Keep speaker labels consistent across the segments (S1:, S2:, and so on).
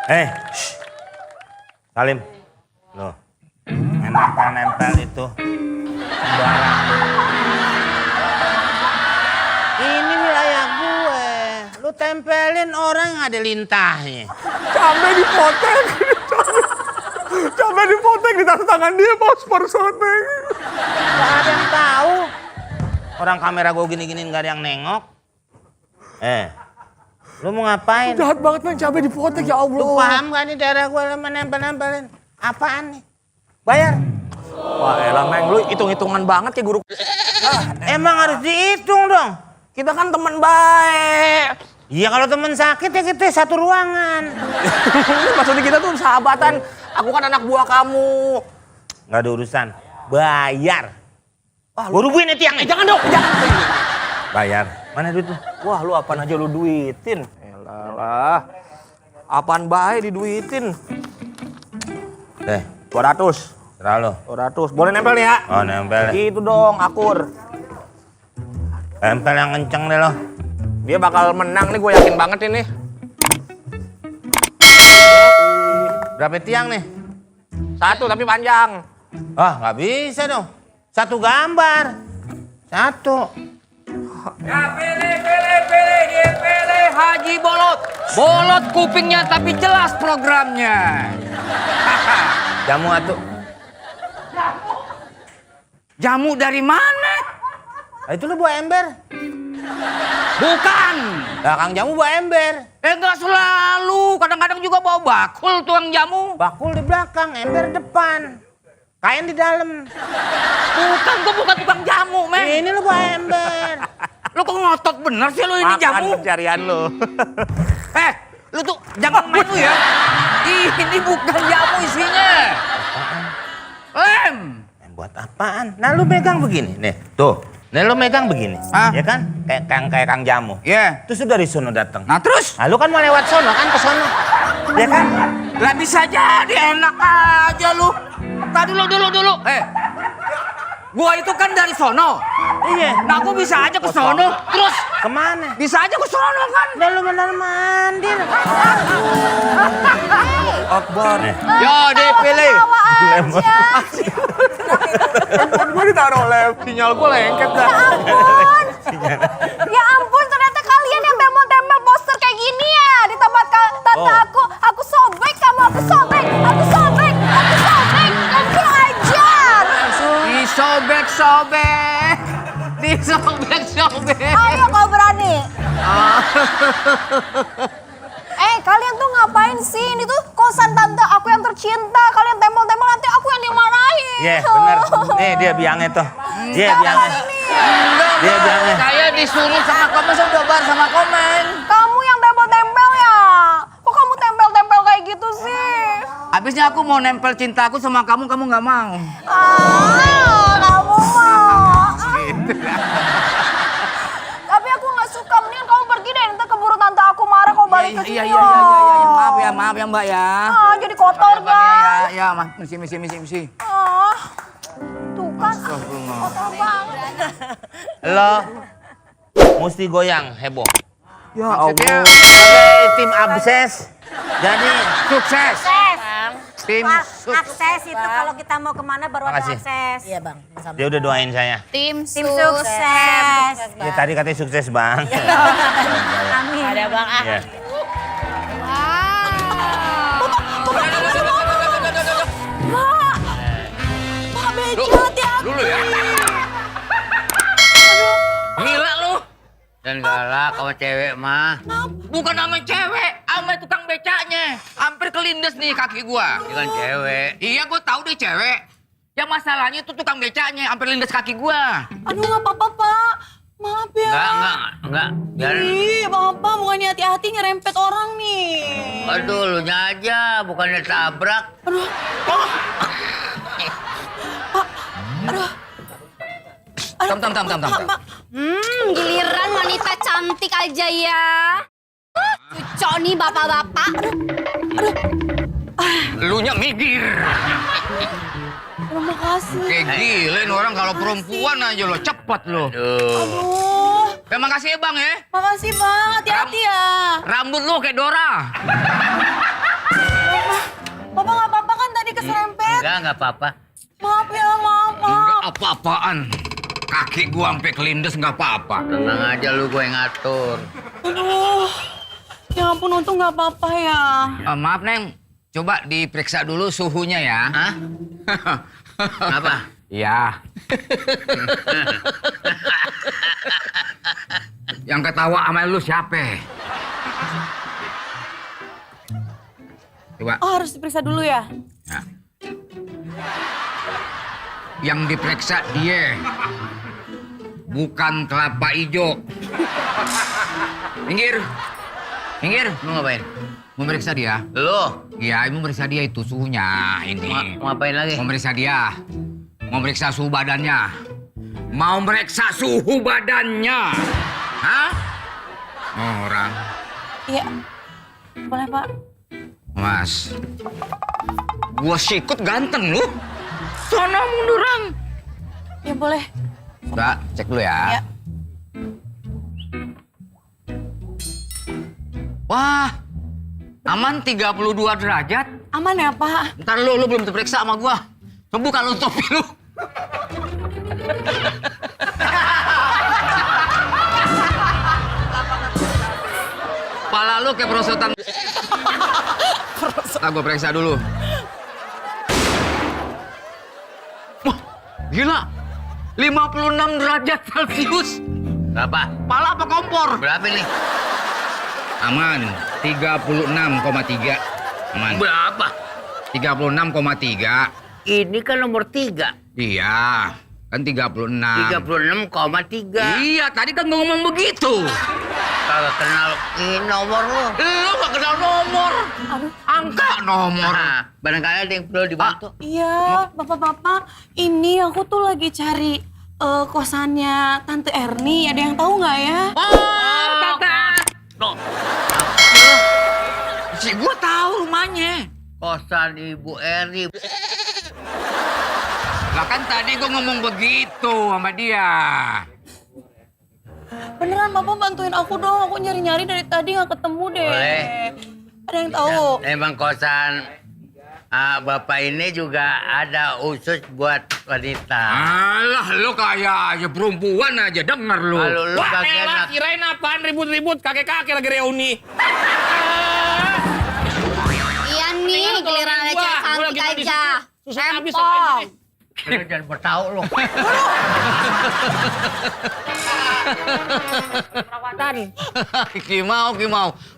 S1: Shh. Salim. Loh, nempel-nempel itu. Sembarang. Ini wilayah gue. Lu tempelin orang ada lintahnya.
S2: Cabai dipotek. Cabai dipotek di tangan dia, bos, persoteng.
S1: Gak ada yang tahu. Orang kamera gue gini-gini gak ada yang nengok. Lu mau ngapain?
S2: Jahat banget, Meng. Cabai dipotek, ya Allah.
S1: Lu paham gak nih daerah gue nempel-nempelin? Apaan nih? Bayar.
S2: Wah, elah, Meng. Lu hitung-hitungan banget kayak guru.
S1: Emang harus dihitung dong.
S2: Kita kan teman baik.
S1: Iya kalau temen sakit ya kita satu ruangan.
S2: Maksudnya kita tuh sahabatan. Aku kan anak buah kamu.
S1: Gak ada urusan. Bayar. Gue rubuhin nih tiangnya.
S2: Jangan dong, jangan.
S1: Bayar. Mana duit lu?
S2: Wah, lu apaan aja lu duitin. Elah. Apaan baik diduitin. 200.
S1: Terlalu.
S2: 200. Boleh nempel nih ya?
S1: Oh nempel.
S2: Gitu dong, akur.
S1: Nempel yang kenceng deh lo.
S2: Dia bakal menang nih, gue yakin banget ini.
S1: Berapa tiang nih?
S2: 1 tapi panjang.
S1: Nggak bisa dong. Satu gambar. Satu.
S3: Ya pilih, dia pilih Haji Bolot. Bolot kupingnya tapi jelas programnya.
S1: Jamu atuh.
S3: Jamu dari mana?
S1: Itu lu bawa ember.
S3: Bukan.
S1: Lah Kang Jamu bawa ember.
S3: Enggak selalu. Kadang-kadang juga bawa bakul tuang jamu.
S1: Bakul di belakang, ember depan. Kain di dalam.
S3: Bukan, gua bukan tukang jamu, men.
S1: Ini lu bawa ember.
S3: Lu kok ngotot bener sih lu ini jamu?
S2: Makan pencarian lu.
S3: Lu tuh jangan main lu ya. Ini bukan jamu isinya. Lem.
S1: Buat apaan? Nah lu megang begini, nih tuh. Nah lu megang begini, ya kan? Kayak Kang Jamu.
S3: Iya.
S1: Terus udah dari sono datang.
S3: Nah terus?
S1: Nah lu kan mau lewat sono kan ke sono, ya kan?
S3: Lah bisa jadi enak aja lu. Tadi dulu. Gua itu kan dari sono.
S1: Iya.
S3: Nah gua bisa aja ke sono. Terus
S1: Kemana?
S3: bisa aja ke sono kan.
S1: Udah lu benar mandir.
S2: Akbar.
S3: Yo dipilih.
S2: Gue ditaruh lem. Sinyal gue lengket dah.
S4: Ya ampun, ternyata kalian yang tempel-tempel poster kayak gini ya di tempat tante aku. Aku sobek kamu, aku sobek. Kurang ajar.
S3: Disobek.
S4: Ayo kau berani. Kalian tuh ngapain sih? Ini tuh kosan tante aku yang tercinta. Kalian tempel-tempel nanti aku yang dimarahin.
S1: Iya bener. Nih dia biangnya tuh. Dia biangnya. Dia biangnya.
S3: Saya disuruh sama komen, saya udah bar sama komen.
S4: Kamu yang tempel-tempel ya? Kok kamu tempel-tempel kayak gitu sih?
S3: Habisnya aku mau nempel cintaku sama kamu nggak mau.
S4: Kamu mau. Tapi aku nggak suka. Mendingan kamu pergi deh. Nanti keburu tante aku marah kau balik ke sini.
S3: Iya. Maaf ya Mbak ya.
S4: Jadi kotor kan?
S3: Ya, misi.
S4: Tuh kan. Kotor banget.
S1: Lo mesti goyang heboh.
S2: Ya
S3: Maksudnya
S2: Allah.
S1: Sebagai tim abses. Jadi
S3: sukses. Tim
S4: Akses itu kalau kita mau kemana baru ada
S1: Makasih.
S4: akses.
S5: Iya bang, sama.
S1: dia udah doain saya.
S5: Tim
S4: sukses.
S1: Ya tadi katanya sukses bang.
S4: Amin.
S5: Ada bang ah.
S1: Ya.
S4: Pak Beca, hati-hati.
S3: Dulu ya. Gila lu. Dan galak sama cewek mah. Bukan sama cewek, sama tukang becanya. Hampir kelindes nih kaki gua. Dia kan cewek. Iya gua tahu deh cewek. Yang masalahnya itu tukang becanya, hampir lindes kaki gua.
S4: Aduh nggak apa-apa Pak. Maaf ya.
S3: Enggak. Biarin.
S4: Ih, Bapak bukannya hati-hati nyerempet orang nih.
S3: Aduh, lu nya aja, bukannya tabrak.
S4: Aduh.
S3: Tam.
S4: Pak.
S5: Giliran wanita cantik aja ya. Cucok nih bapak-bapak.
S3: Lu nya mikir.
S4: Terima kasih.
S3: Kayak gila ini orang kalau perempuan aja lo cepet lo.
S4: Aduh.
S3: Ya makasih ya bang ya.
S4: Makasih Bang, hati-hati ya.
S3: Rambut lu kayak Dora.
S4: keserempet.
S3: Enggak apa-apa.
S4: Maaf ya, maaf.
S3: Enggak apa-apaan. Kaki gua sampai kelindes nggak apa-apa. Tenang aja lu, gue yang ngatur.
S4: Aduh, ya ampun, untung nggak apa-apa ya.
S3: Maaf, Neng. Coba diperiksa dulu suhunya ya. Hah? Apa? Ya. Yang ketawa sama lu siapa? Coba.
S4: Oh, harus diperiksa dulu ya?
S3: Ya. Yang diperiksa dia. Bukan kelapa hijau. Minggir. Minggir. Lu ngapain? Mau meriksa dia. Lu? Iya, mau meriksa dia itu suhunya ini. Mau ngapain lagi? Mau meriksa dia. Mau meriksa suhu badannya. Mau meriksa suhu badannya. Hah? Orang.
S4: Iya. Boleh, Pak.
S3: Mas. Gua sikut ganteng lu. Sono munduran.
S4: Ya boleh.
S3: Udah, cek dulu ya.
S4: Ya.
S3: Wah, aman 32 derajat.
S4: Aman ya, Pak?
S3: Ntar lu belum diperiksa sama gua. Coba kalau topi lu. Pala lu kayak perosotan. Nah, gua periksa dulu. Wah, gila. 56 derajat Celcius. Berapa? Pala apa kompor? Berapa nih? Aman, 36,3. Aman. Berapa? 36,3. Ini kan nomor 3. Iya, kan 36. 36,3. Iya, tadi kan gua ngomong begitu. Kagak kenal ini nomor lu. Lu gak kenal nomor.
S4: Aduh.
S3: Angka nomor. Barangkali ada yang perlu dibantu.
S4: Iya, Bapak-bapak. Ini aku tuh lagi cari kosannya Tante Erni. Ada yang tahu nggak ya?
S3: Oh, Tante. Si gua tahu rumahnya. Kosan Ibu Eri. Lah kan tadi gua ngomong begitu sama dia.
S4: Beneran, Bapak bantuin aku dong. Aku nyari-nyari dari tadi nggak ketemu deh.
S3: Boleh.
S4: Ada yang tahu?
S3: Emang kosan Bapak ini juga ada khusus buat wanita. Alah, lu kayak aja perempuan aja, denger lu. Kalau lu
S2: Wah,
S3: bagian
S2: elah, kirain apaan ribut-ribut. Kakek-kakek lagi reuni.
S5: Iya nih, giliran ada cewek cantik aja.
S2: Susah habis sama ini.
S3: jangan bertahu lu.
S2: Perawatan.
S3: Kimau.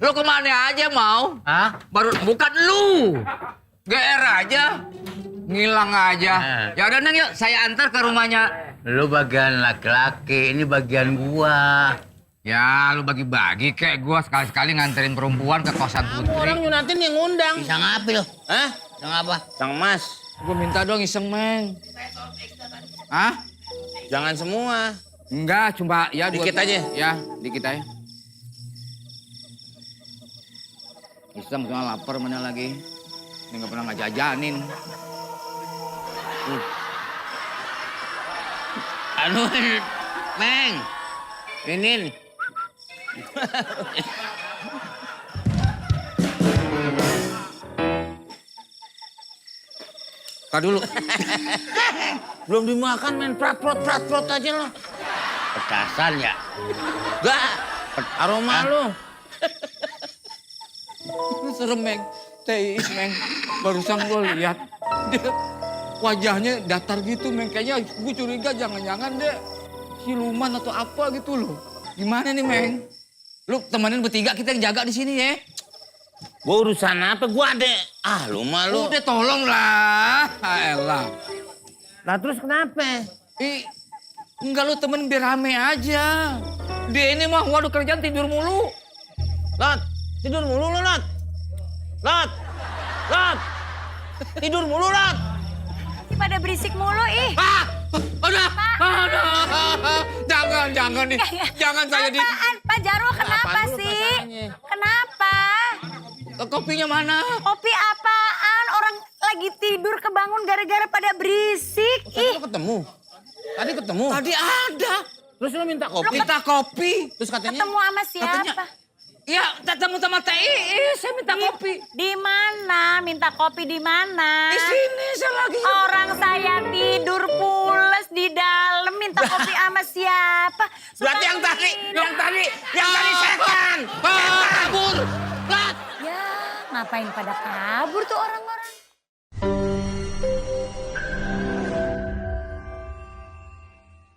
S3: Lu kemana aja mau? Hah? Baru bukan lu. GR aja. Ngilang aja. Ya udah Neng, yuk saya antar ke rumahnya. Lu bagian laki-laki, ini bagian gua. Ya, lu bagi-bagi kayak gua sekali-sekali nganterin perempuan ke kosan putri.
S2: Orang nyunatin yang ngundang.
S3: Bisa ngapain lu?
S1: Hah?
S3: Bisa ngapa?
S1: Sang Mas,
S3: Gua minta dong iseng, Meng. Hah?
S1: jangan semua.
S3: Enggak, cuma ya
S1: Dikit aja.
S3: Ya, dikit aja. Iseng cuma lapar mana lagi. Ini nggak pernah ngajajanin. Anu, Meng. Ini. Kak dulu.
S1: Belum dimakan main prat-prot aja lo.
S3: Petasan ya?
S1: Gak, aroma lu.
S3: Serem, Meng. Teis, Meng. Barusan gue lihat. Dia wajahnya datar gitu, Meng. Kayaknya gue curiga jangan-jangan dia siluman atau apa gitu loh. Gimana nih, Meng? Lu temenin bertiga, kita yang jaga di sini ya.
S1: Gua urusan apa? Gua ada. Lu mah lu.
S3: Udah tolong lah. Elah.
S1: Lah terus kenapa?
S3: Enggak, lu temen biar rame aja. Dia ini mah waduh kerjaan tidur mulu.
S1: Lot, tidur mulu lu, Lot. Lot. Tidur mulu, Lot.
S4: Pada berisik mulu, ih.
S3: Jangan nih. Jangan saya di...
S4: Apaan? Pak Jarwo, kenapa
S1: Apaan lu
S4: sih?
S1: masalahnya?
S4: Kenapa?
S3: Kopinya mana?
S4: Kopi apaan? Orang lagi tidur kebangun gara-gara pada berisik.
S1: Tadi lu ketemu.
S3: Tadi ada.
S1: Terus lu minta kopi.
S3: Minta kopi.
S1: Terus katanya
S4: Ketemu sama siapa?
S3: Katanya, Ya, ketemu sama Teh Iis, saya minta kopi.
S6: Di mana? Minta kopi di mana?
S3: Di sini saya lagi.
S6: Orang saya tidur pules di dalam, minta kopi sama siapa?
S1: Berarti yang tadi
S3: Setan. Kabur. Lat.
S6: Ya, ngapain pada kabur tuh orang-orang?